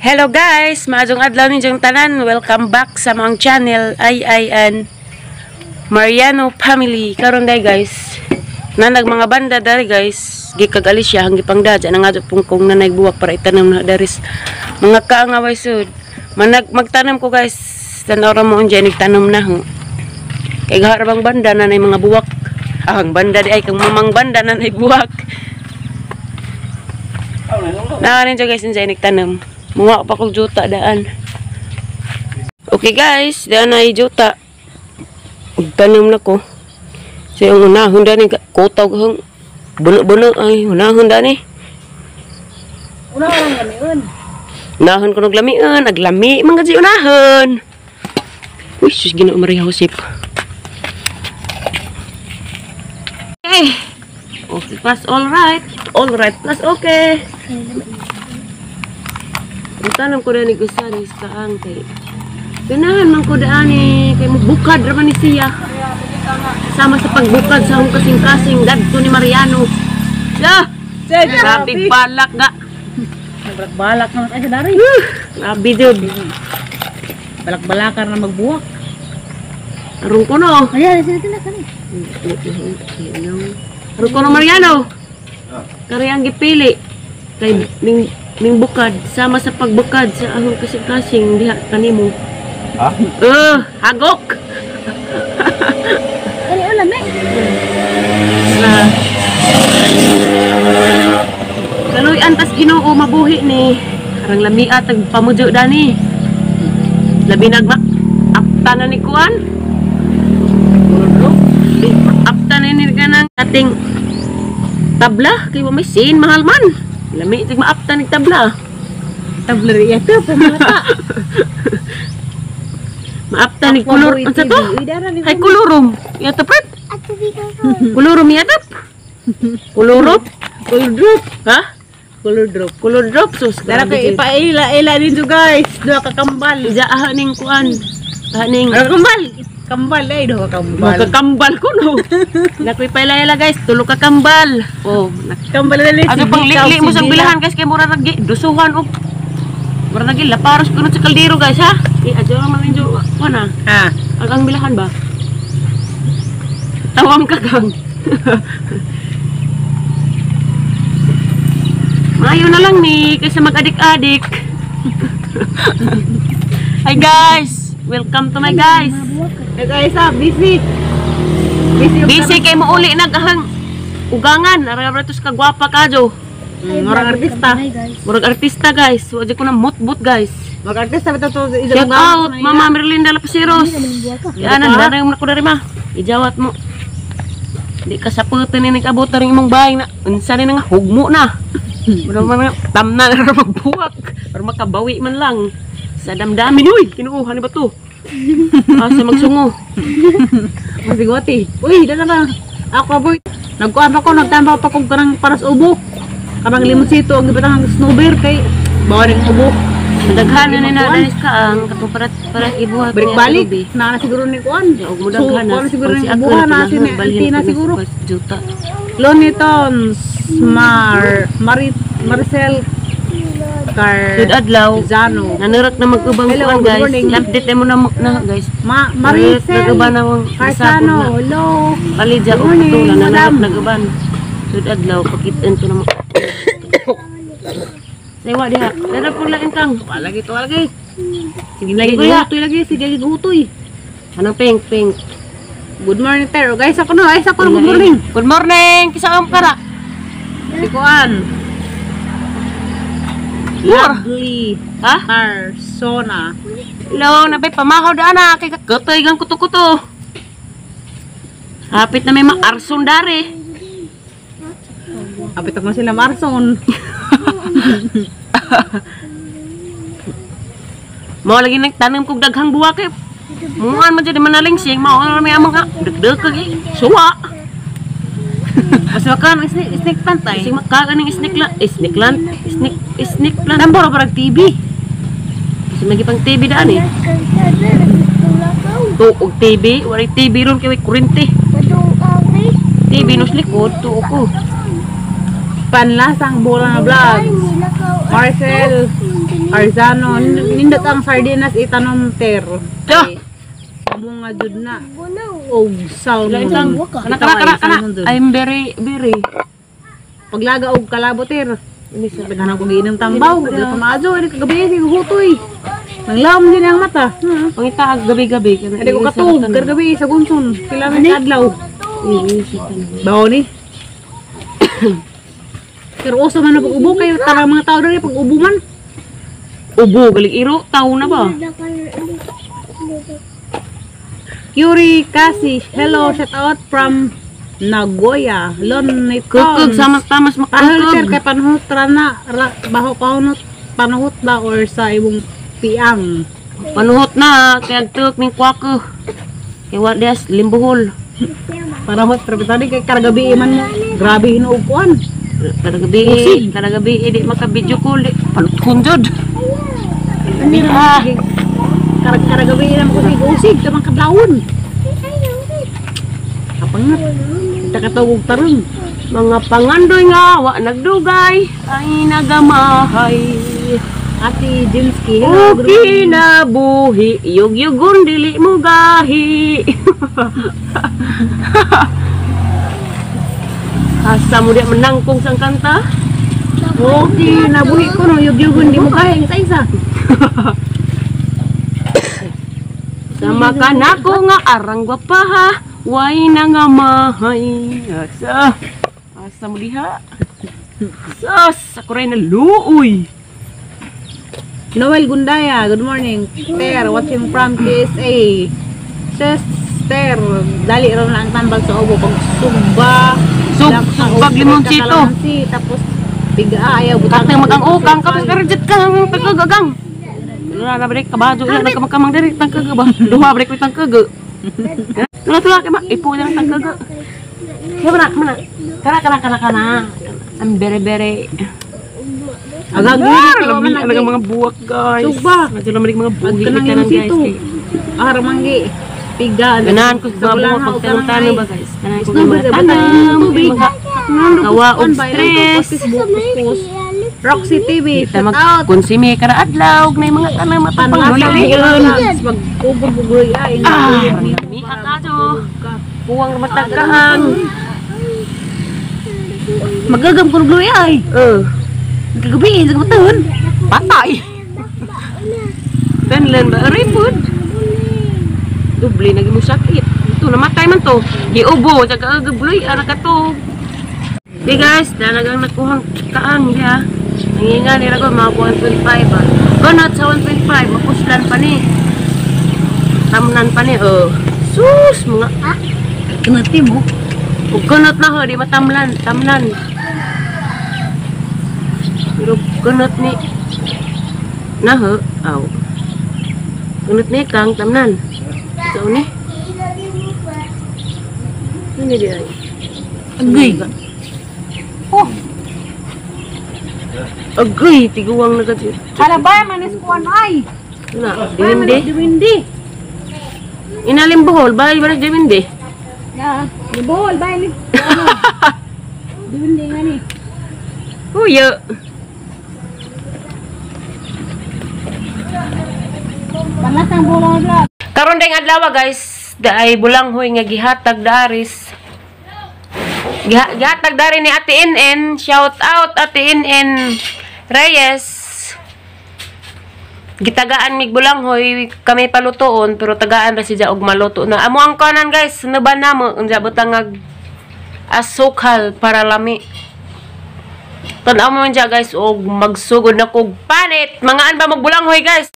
Hello guys, maayong adlaw ninyong tanan. Welcome back sa among channel IIN Mariano Family. Karon day guys, nanag mga banda dari guys, gikag Alicia hanggi pangda dyan nga pungkong nanay buwak para itanom na daris mga kaangaway sud. Manag magtanom ko guys, tanaw ra mo unja nagtanom na ho. Kay gaharabang banda nanay mga buwak. Ah, ang banda di ay kang mamang banda nanay buwak. Naarin siya guys, unja nagtanom. Muha pa kog juta daan. Okay guys, daan ay juta. Tanom na ko. So yung unahon dani kutaw hang buno-buno ay unahon dani. Unahon lamion. Unahon ko naglamion, naglami man gud unahon. Uy, sus Ginoo Maria Josep. Okay. Okay, plus all right. All right, plus okay. Ang tanong ko na ni Gusani sa kaang kay ganahan man ko daan eh, kay mubukad raman ni siya. Sama sa pagbukad sa akong kasing-kasing gadto ni Mariano. Ya! Grabe balak ga. Balak naman tayo dari. Grabe jud. Balak-balakar na magbuwak. Aron ko no. Ayan, sila sila kani. Aron ko no Mariano. Kari ang gipili kay ning bukad sama sa pagbukad sa akong kasing-kasing diha kanimo. Ha? Hagok. Kani ulam eh. Na. Kaluy antas Ginoo mabuhi ni. Arang lamia tag pamudyo dani. Labi nagma apta na ni kuan. Apta na ni kanang ating tabla kay wa may sin mahal man. Lami tig maapta ni tabla. Tabla ri ito pamata. Maapta ni kulor unsa to? Hay kolorum. Yato pret. Kolorum yatap. Kolorop. Color drop. Ha? Color drop. Color drop sus. Dara kay ipaila ila din guys. Duha ka kambal. Ija aha ning kuan. Aha ning Duha kambal. Kambal ay duha ka kambal. Magkakambal ko no. Nakoy paila guys, tulo ka kambal. Oh, kambal na li. Ano pang lili mo sa bilahan guys kay mura ragi dusuhan og mura ragi laparos kuno sa kaldero guys ha. Eh adyo naman ninyo kuan ha. Ha. Ang bilahan ba? Tawam ka kang. Maayo na lang ni kaysa mag-adik-adik. Hi guys, welcome to my guys. Hey guys, ah, busy. Busy, busy kay mo uli nagahang ugangan. Ara tos ka gwapa kadyo. Murag artista. Murag artista guys. Wa ko na mutbut guys. Murag artista bitaw to. Shout out Mama Merlinda Lapaseros. Yan ang darang mo na ko dari ma. Ijawat mo. Di ka saputin ni nag-abot na rin imong bahay na. Unsa ni nga hugmo na. Mura man tamna na ra magbuwak para makabawi man lang sa damdamin. Uy, kinuha ni ba to? Asa magsungo. Masigwati. Uy, dala na. Ako boy. Nagkuan pa ko, nagtamba pa kog kanang paras ubo. Kanang limonsito ang gibutang snowbear kay bawal ning ubo. Daghan na ni na danis ka ang katong para ibuhat ni balik. Na siguro ni kuan. Og mo daghan na siguro ni ubo na si na siguro. Juta. Looney Mar Maricel Car. Sud adlaw. Zano. Nanurak na mag-ubang kuan guys. Update mo na guys. Maricel Carzano. Hello. Palidya og tula nanurak nag-uban. Sud adlaw pakit-en to na mo. Sewa diha. Dara po lain kang. Wala lagi to lagi. Sige lagi kuya. Gutoy lagi sige gutoy. Anong pink pink. Good morning tero guys. Ako no, ay ako good morning. Good morning. Kisa am kara. Si kuan. Lovely. Ha? Persona. Hello, nabay pamahaw daan na kay kakutoy gang kuto-kuto. Hapit na may maarson dari. Hapit ako sila marson. Mao lagi nagtanom kog daghang buwak eh. Muan man jud manalingsing, mao na may amang dagdag kag suwa. Mas makan snake plant ay. Sing makagan ning snake plant, snake plant, snake plant. Tambor parang TV. Kasi lagi pang TV daan eh. Tuog TV, walay TV ron kay kuryente. TV nos likod, tuog ko. Panlasang bola na vlog. Marcel Arzano, nindot ang sardinas itanom ter. Bunga jud na. Og salmon. Kana kana kana. I'm very very. Paglaga og kalabot ter. Daghan ko giinom tambaw, di pa maadyo ini kagabi ni hutoy. Nanglawom din ang mata. Pangita gabi-gabi kana. Adi ko katug gabi sa gunson, pila man kadlaw. Bawo ni. Pero uso man na pag-ubo kayo tarang mga tao diri pag ubo man. Ubo galing iro tawo na ba? Yuri Kasi, hello, shout out from Nagoya, Lon Kukug sama tamas makukug. Kay kay panuhot ra na, baho panuhot, panuhot ba or sa imong piang? Panuhot na, kay agtuk ning kwako. Kay wa des limbuhol. Panuhot pero tadi kay karagabi man mo. Grabe hinuog kuan. Karagabi, di maka-video call, panuthon jud. Ah. Karagabi man ko usig tamang kadlawon. Kapangat. Takatawag tarong. Mga pangandoy nga wa nagdugay ay nagamahay. Ate Jinsky, hello. Kinabuhi, yugyugon dili mo gahi. Asa mo di menangkong sang kanta? Okay, nabuhi ko no, yugyugon di mo gahi sa isa. Sama ka nako nga arang gwapaha. Way na nga mahay. Asa. Asa mo diha. Sus, ako rin naluoy. Noel Gundaya, good morning. Ter, watching from KSA. Sister, dali ron lang ang tambal sa ubo. Pag sugba, Sugbag limonsito. Tapos, biga, ayaw. Katang mag-ang-ukang, kapos karajit ka, ang tagkagagang. Wala na break, kabadyo, wala na kamang diri, tangkaga ba? Duha break, tangkaga. Tula-tula, kaya ipo lang tangkaga. Kaya mana, mana. Kana, kana, kana, kana. Ang bere-bere. Agag, ang mga buwak, guys. Sugba. Medyo lamig mga buhi. Agkanang yung sito. Aramanggi. Piga. Ganahan ko sa mga buwak. Pagtanong-tanong ba, guys? Ganahan ko sa mga tanong. Kawa og stress. Roxy TV. Kita mag-konsimi kada adlaw. Na yung mga tanong matapang luliyon. Mag-ubog-ugoy. Ah, lami ka to. Puwang matagkahan. Magagam ko ng ay. Kagabi, sa kamatahon. Patay. Tenlen ba? Ripod. Dubli, naging mo sakit. Ito, namatay man to. Giubo, sa kagabloy, ara ka to. Di guys, dalagang nakuhang kaang ya. Nanginga nila ko, mga 1.5 ah. Gonot sa 1.5, mapuslan pa ni. Tamnan pa ni, oh. Sus, mga... Kanati mo. Gonot na ho, di matamlan, tamnan. Pero gunot ni naho, aw. Gunot ni kang tamnan. Ito ni. Ano di ay? Agay. Oh. Agay, tiguang na kadyo. Hala ba manis kuan ay. Na, diwindi. Diwindi. Inalim buhol, bay ba diwindi? Ya, buhol bay ni. Diwindi nga ni. Huyo. Karon ding adlaw guys, daay bulanghoy nga gihatag daris. Gihatag dari ni Ate NN, shout out Ate NN Reyes. Gitagaan mig bulanghoy kami palutoon pero tagaan ra siya og maluto na. Amo ang kanan guys, nuban namo unsa butangag asukal para lami. Tan-aw mo man siya guys og magsugod na kog panit. Mangaan ba magbulanghoy guys?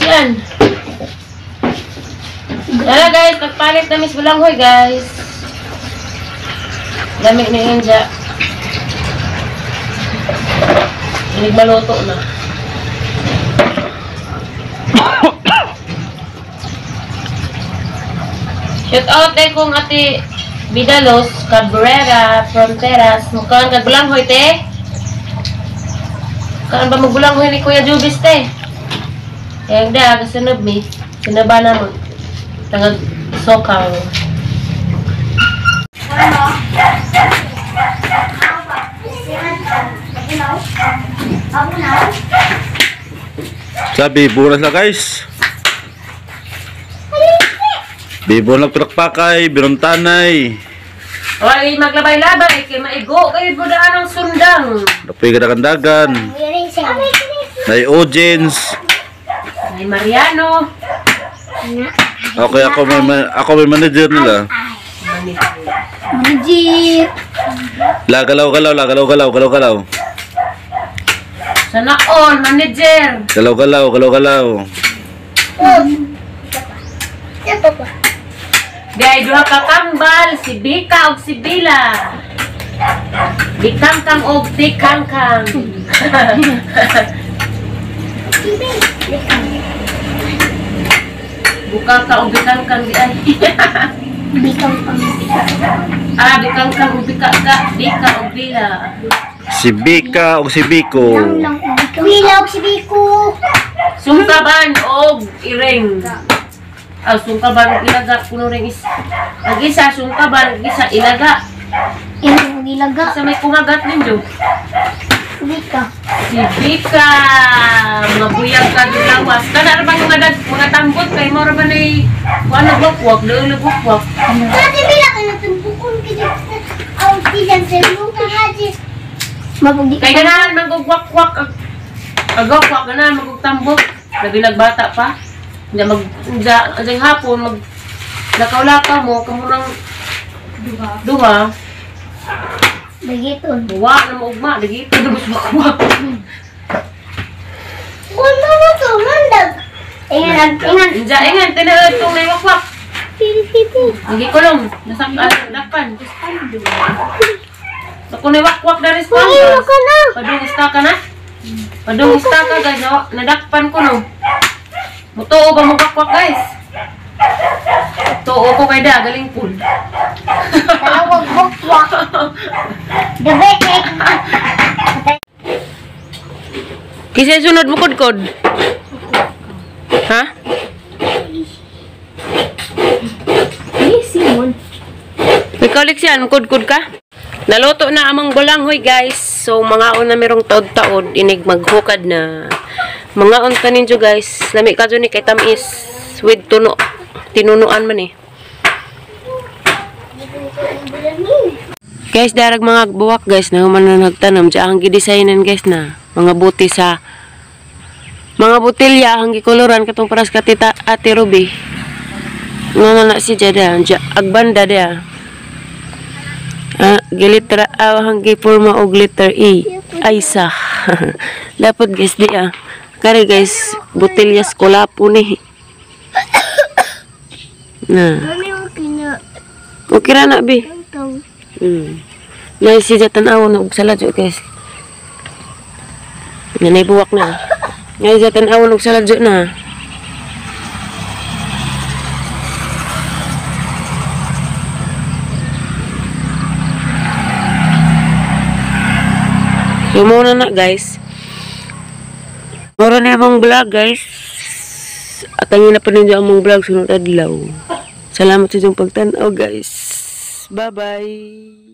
Yan. Tara guys, nagpalit na mis bulanghoy guys. Dami na yun siya. Inigmaluto na. Shout out eh kung Ate Midalos Cabrera Fronteras. Mukaan kag bulanghoy te. Kaan ba magbulanghoy ni Kuya Jubis te? Kaya da kasunod mi. Sinaba na mo. Tangag sokang. Sabi, buras na guys. Bibo nagpilakpakay, binuntanay. Oy, maglabay-labay kay maigo kayo mo daan ang sundang. Napoy kadagandagan. Nay audience. Ay Mariano. Okay, ako may manager nila. Manager. La galaw galaw, la galaw galaw, galaw galaw. Sana all manager. Galaw galaw, galaw galaw. Gay duha ka kambal, si Bika ug si Bila. Bikangkang og tikangkang. Buka ka og bikangkang di ay. Bikangkang. Ah, bikangkang ug bika ka, Bika ug Bila. Si Bika o si Biko. Bila og si Biko. Sungkaban og iring. Ah, sungkaban og ilaga kuno ring is. Ang isa sungkaban, ang isa ilaga. Iring og ilaga. Sa may kumagat ninyo. Bika. Si Bika, mga buyag ka lawas. Kana ra bang mga tambot kay mo ra ba nay kuan nagwakwak, doon nagwakwak. Dati bila ka natumbukon kay aw diyan sa luka haji. Mabugdi Kay ganahan magugwakwak agwakwak ganahan magugtambot. Labi nagbata pa. Hindi mag sa hapon mag lakaw-lakaw mo kamurang duha. Dagiton. Wa na mo ugma dagito na wakwak. Kuno mo to mandag. Ingan ingan. Inja ingan tinuod tong nay wakwak. Pili pili. Hindi ko lang nasaktan dakpan. So kung wakwak na rin Uy, ka na. Padung ka na? Padung ka guys, no? Nadakpan ko no. Mutuo ba mo wakwak guys? Tuo ko kay da galing pool. Dalawag wakwak. Gabi kay. Kisa sunod mo kudkod? Ha? Easy mon. Ikaw Lexian, kudkod ka? Naluto na among bulanghoy guys. So mga una merong taod-taod inig maghukad na. Mga unta ninyo guys. Lami ka ni kay tamis with tuno. Tinunuan man eh. Guys, darag mga buwak guys na human na nagtanom. Diyan ang gidesignan guys na mga buti sa mga botelya ang gikoloran katong paras ka tita Ate Ruby. Nga na si Jada, agbanda dia. Ah, gilitra ang gipurma og letter E. Ay sa. Dapat guys di ah. Kare guys, botelya kolapo ni. Na. Okay ra na bi. Nay si tan-aw na og saladyo guys. Nanay buwak na. Ngay sa tan-aw og saladyo na. So, muna na guys. Mura na among vlog guys. At ang na pa ninyo among vlog sunod adlaw. Salamat sa inyong pagtan-aw guys. Bye-bye.